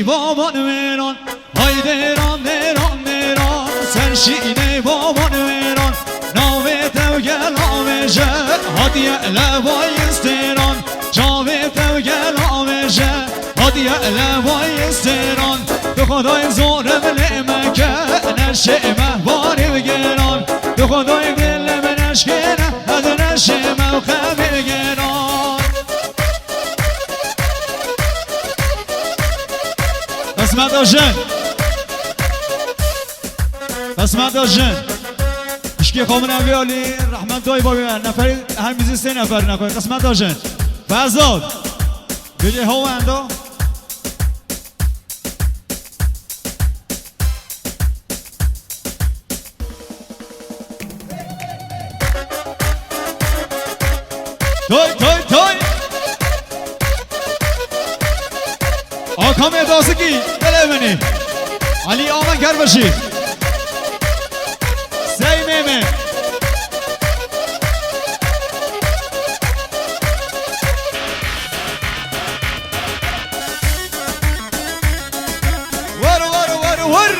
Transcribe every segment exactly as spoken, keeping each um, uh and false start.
Baban mêran, hay dêran, dêran, dêran, ser şînê baban mêran. Navê te gel avêje, hatiye levay stêran. Çavê te gel avêje, hatiye levay stêran. Tu Xwedayê zorim lê meke, neşê me barê bigêran. Tu Xwedayê dilim neşkêne, ez neşê me xemê bigêran. Qismeta jin. Qismeta jin. Pişkê xwe min em vê alî rehmet dayî babî me. Neferî her mîzî sê nefer nekoy. Qismeta jin. Ferzad. Bêjê ho wendo. Toy, toy, toy. Akamê Dazikî, dilê min î. Alî Amen Gerveşî. Sey Mêmê. Wer, wer, wer, wer.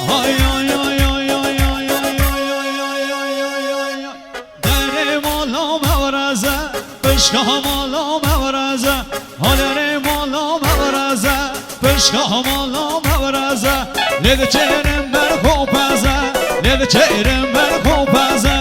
Hay, ay, ay. Derê mala me wereze, pişka mala me wereze. Ha derê mala me wereze, pişka mala me wereze. Lê diçêrim ber xwe peze, lê diçêrim ber xwe peze.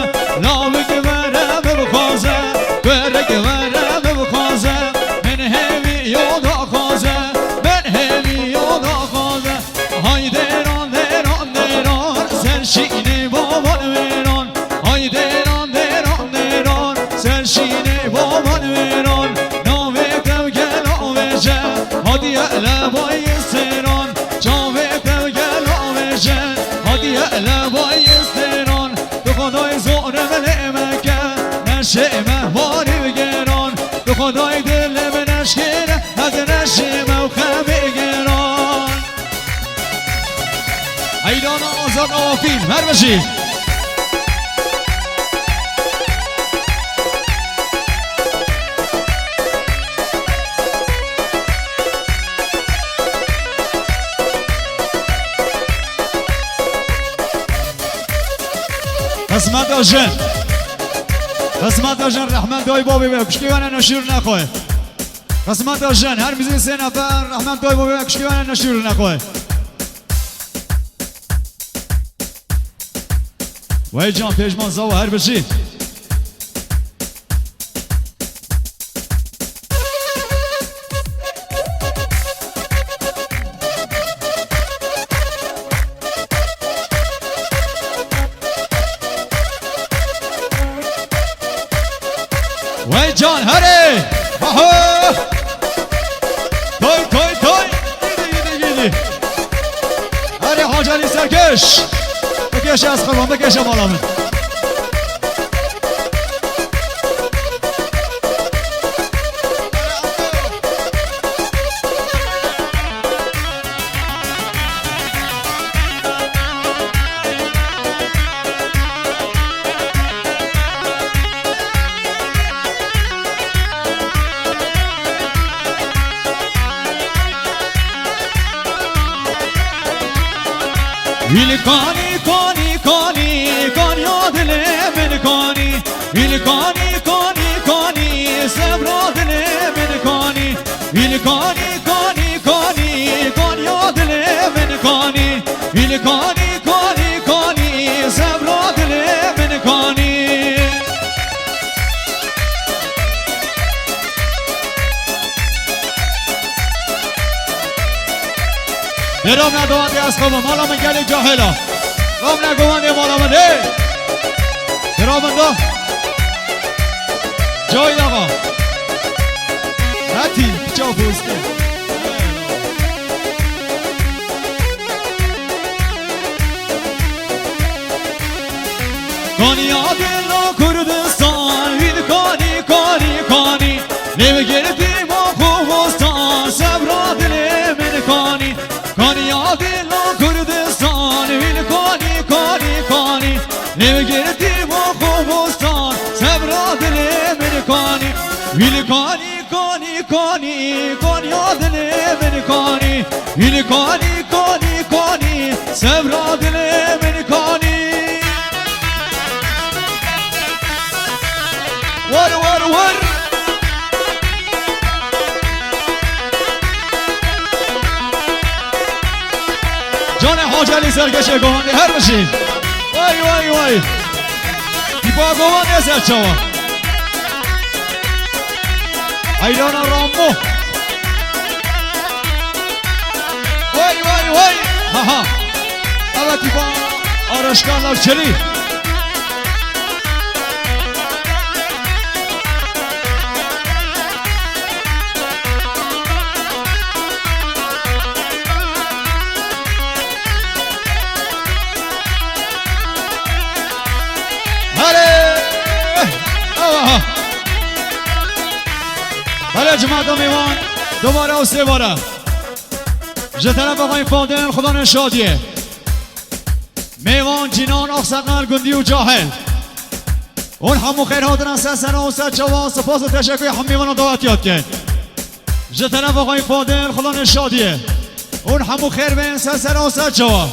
Lawik were min bixwaze, kurik were min bixwaze. Min hêvî yo daxwaze, min hêvî yo daxwaze. Hay dêran, dêran, dêran, ser şînê baban mêran. Hay dêran, dêran, dêran, ser şînê baban mêran. Navê te gel avêje, hatiye levay stêran. Çavê te gel avêje, hatiye levay stêran. Tu Xwedayê zorim lê meke, neşê me barê bigêran. Tu Xwedayê dilim neşkêne, ez neşê me xemê bigêran. Heydana Azad Awafîn, her bijî. Xizmeta jin. Xizmeta jin, rehmet dayî babê me. Kuşkê wene neşîr nexwe. Xizmeta jin, her mîzî sê nefer, rehmet dayî babê me. Kuşkê wene neşîr nexwe. Wey can, pêjman zawa her bijî. Wey can, herê! Aho! Toy, toy, toy! Gidi, gidi, gidi! Herê Hacalî serkeş! Bikeşe ez xirvan, bikeşe mala min. Wîl kanî, kanî, kanî, kaniya dilê min kanî. Wîl kanî, kanî, kanî, sebra dilê min kanî. Wîl kanî, kanî, kanî, kaniya dilê min kanî. Wîl kanî, kanî, kanî, sebra dilê min kanî. Dera me dawatê ez xwe mala min gelê cahêla. Ram ne govandê mala min, hey! Dera min da. Cahil axa. Hetî, piça bostê. Kaniya dila Kurdistan, wîl kanî, kanî, kanî. Lê girtî ma xwe bostan, sebra dilê min kanî. Kaniya dila Kurdistan, wîl kanî, kanî, kanî. Lê girtî ma xwe bostan, sebra dilê min kanî. Hîl kanî, kanî, kanî, kaniya dilê min kanî. Hîl kanî, kanî, kanî, sevra dilê min kanî. War, war, war. Canê Hacî Elî Serkeşê Govendê her bijî. Way, way, way. Tîpa Govendê ser çawa. Heyrana Rambo. Way, way, way. Ha, ha. Evet, tîpa Araşkan Lavçelî. Hale! Aha! Hale cemaat mêvan, dubare û sêbare. Ji terefa xwe Fadil, Xudanê şadiyê. Mêvan, Cînan, Axseqal, Gundî û Cahil. Hûn hemû xêr hatina ser sera û ser çawa, spas û teşekkür hemî mêvana dawetiya dikin. Ji terefa xwe Fadil, Xudanê şadiyê. Hûn hemû xêr bên ser sera û ser çawa.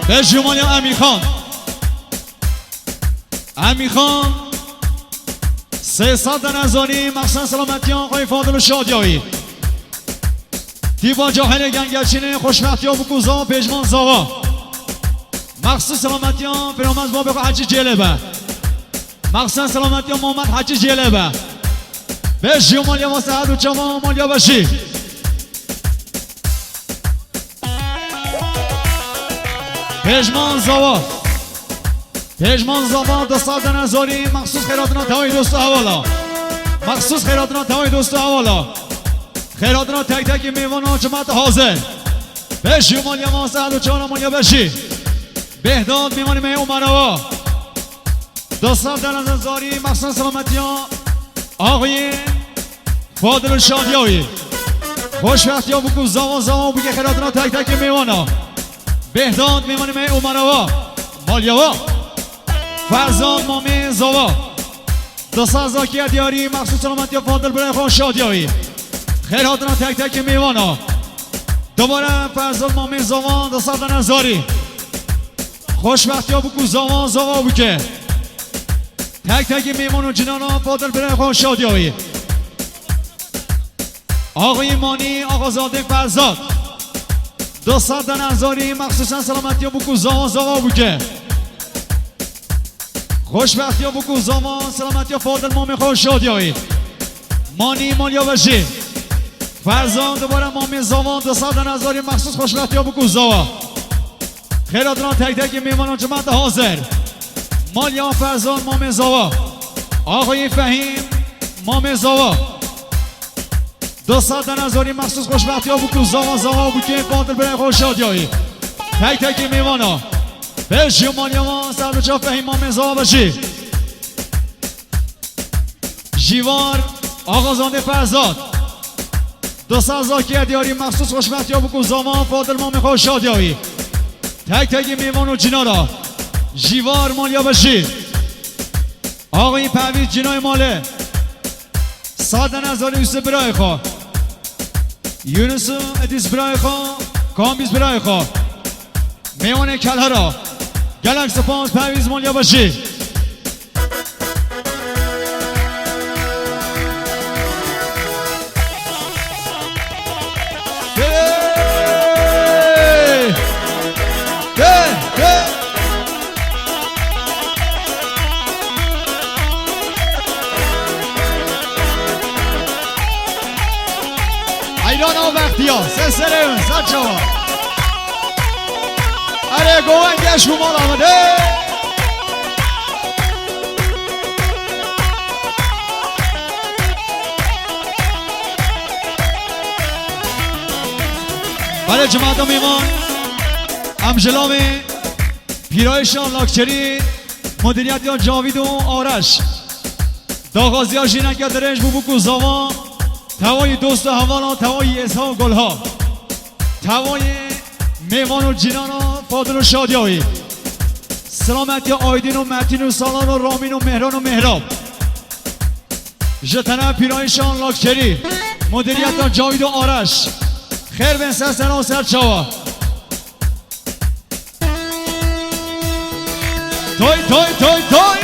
Bejûmaniya Emîxan. Emîxan sê sed dene zarî, mexsen selametiya xwe Fadil û şadiya wî. Tîpa Cahilê Gengeçînê, xoşbextiya bûk û zava, pêjman zava. Mexsûs selametiya Firamez babê xwe Hecî Cêlê be. Mexsen selametiya Muhammed Hecî Cêlê be. Bejî û maliya me sehet û çavan maliya beşî. Pêjman zava. Pêjman zava, du sed dene zarî, mexsûs xêratina tewayî dost û hevala. Mexsûs xêratina tewayî dost û hevala. Xêratina tek tekî mêvana cimat hazir. Bejî û maliya me sehet û çavan maliya beşî. Bêhdat mêvanê me yê Umerava. Du sed dene zarî, mexsen selametiya axuyê Fadil û şadiya wî. Xoşbextiya bûk û zava, zava bûkê xêratina tek tekê mêvana. Bêhdat mêvanê me yê Umerava. Maliya wa. Ferzan mamê zava. Du sed zakiya diyarî, mexsûs selametiya Fadil birayê xwe, şadiya wî. Xêr hatina tek tekê mêvana. Dubare Ferzan mamê zava, du sed dene zarî. Xoşbextiya bûk û zava, zava bûkê. Tek tekî mêvan û cinana Fadil birayê xwe, şadiya wî. Axayî Manî, Axazadê Ferzad. Du sed dene zarî, mexsûsen selametiya bûk û zava, zava bûkê. Xoşbextiya bûk û zava, selametiya Fadil mamê xwe, şadiya wî. Manî maliya vejî. Ferzan dubare mamê zava, du sed dene zarî, mexsûs xoşbextiya bûk û zava. Xêratina tek tekî mêvanan cimata hazir. Maliya Ferzan mamê zava. Axayî Fehîm mamê zava. Du sed dene zarî, mexsûs xoşbextiya bûk û zava, zava bûkê Fadil birayê xwe, şadiya wî. Tek tekî mêvana. Bejî û maliya wan ser diça Fehîm mamê zava bejî. Jîvar, Axazadê Ferzad. Du sed zakiya diyarî, mexsûs xoşbextiya bûk û zava, Fadil mamê xwe, şadiya wî. Tek tekî mêvan û cinara. Jîvar maliya bejî. Axayî Pervîz cinayê malê. Sed dene zarî, Yusuf birayê xwe. Yunus û Edîs birayê xwe. Kambîz birayê xwe. Mêwanê Kelhera. Gelek spas, Pervîz maliya bejî. Hey! Hey! Hey! Heyran o vextiya, seserê min, ser çawa. Erê, govend geş û mala min, hey! Belê cimata mêvan, em ji lavê pîrayîşa Lakçerî, mudiriyetiya Cavîd û Areş. Daxwaziya jîneke dirêj bû bûk û zava, tewayî dost û hevala, tewayî êzha û golha. Tevayê mêvan û cînana Fadil û Şadiyayî. Silametiya Aydîn û Metîn û Salan û Ramîn û Mêhran û Mêhrab. Ji tene pîrayîşan Lakkerî, mudiriyeta Cavîd û Areş. Xêr bên ser sera û ser çawa. Toy, toy, toy, toy.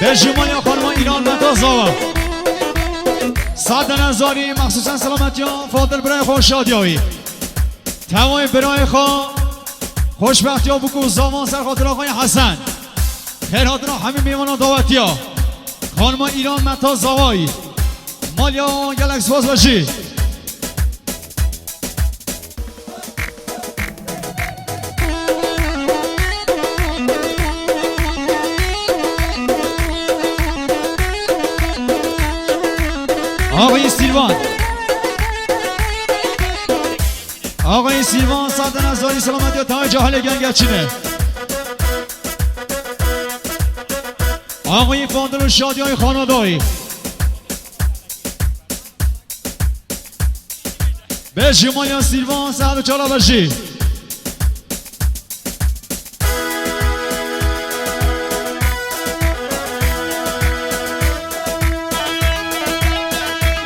Bejimaya xanima Îran Meta Zava. Sadene zarî, mexsusen selametiya Fadil birayê xwe Şadiyayî. Tevayê birayê xwe, xoşbextiya bûk û zavan ser xatira xwe yê Hesen. Xêr hatina hemî mêvana dawetiya. Xanima Îran Meta Zavayî. Maliya gelek spas ve jî. Ağayî Silvan. Ağayî Silvan, sadene zarî selametiya tayê cahilê gengeçine. Ağayî Fadil û Şadiyayî Xanadayî. Bejimaya Silvan, saet û çar ve jî.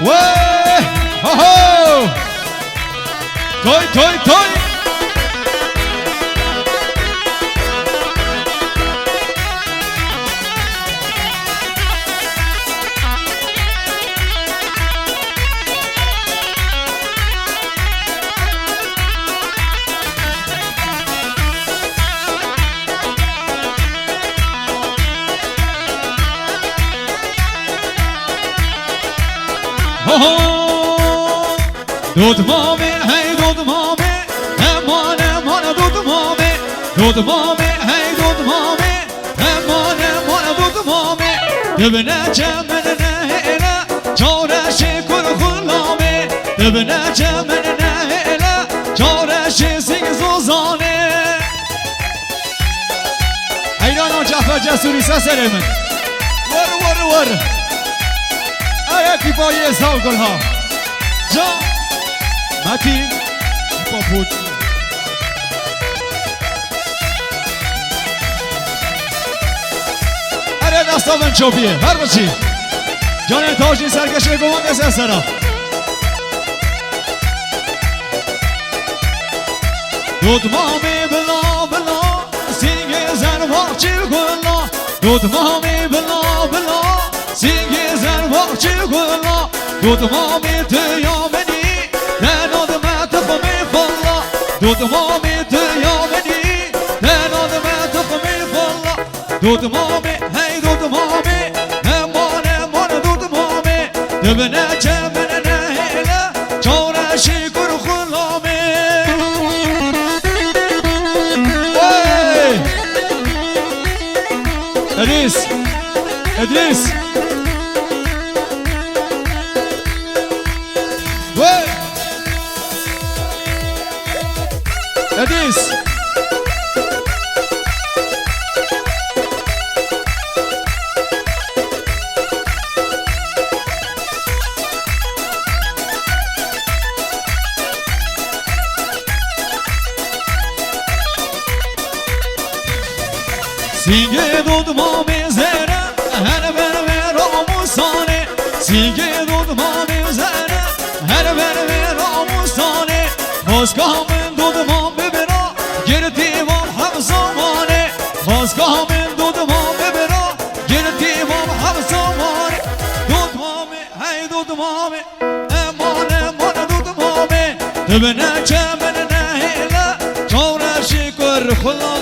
Wê! Ho, ho! Toy, toy, toy! Ho, ho! Dotmamê, hey dotmamê, eman, eman dotmamê. Dotmamê, hey dotmamê, eman, eman dotmamê. Dibine çemen nehêle, çareşê kur xulamê. Dibine çemen nehêle, çareşê sing zozanê. Heyrana Cafer Cesûrî, se serê min. Were, were, were. Ere tîpa yê zaw gul ha. Ca. Metîn. Tîpa pût. Ere desta min çopiyê. Her biçî. Canê tacî serkeşê goman de ser sera. Dotmamê bila bila, singê zerbaxçî gula. Dotmamê bila bila, singê zerbaxçî gula. Dotmamê tu ya minî, dena dime tuxmê falla. Dotmamê tu ya minî, dena dime tuxmê falla. Dotmamê, hey dotmamê, eman, eman dotmamê. Dibine çemen nehêle, çareşê kur xulamê. Hey! Edrîs! Edrîs! Hey! Edîs! Singê dotmamê zere, her ber ve ramusanê. Singê dotmamê zere, her ber ve ramusanê. Xwezka min dotmam bibira, girtî wan hemzamanê. Xwezka min dotmam bibira, girtî wan hemzamanê. Dotmamê, hey dotmamê, eman, eman dotmamê. Dibine çemen nehêle, çareşê kur xula.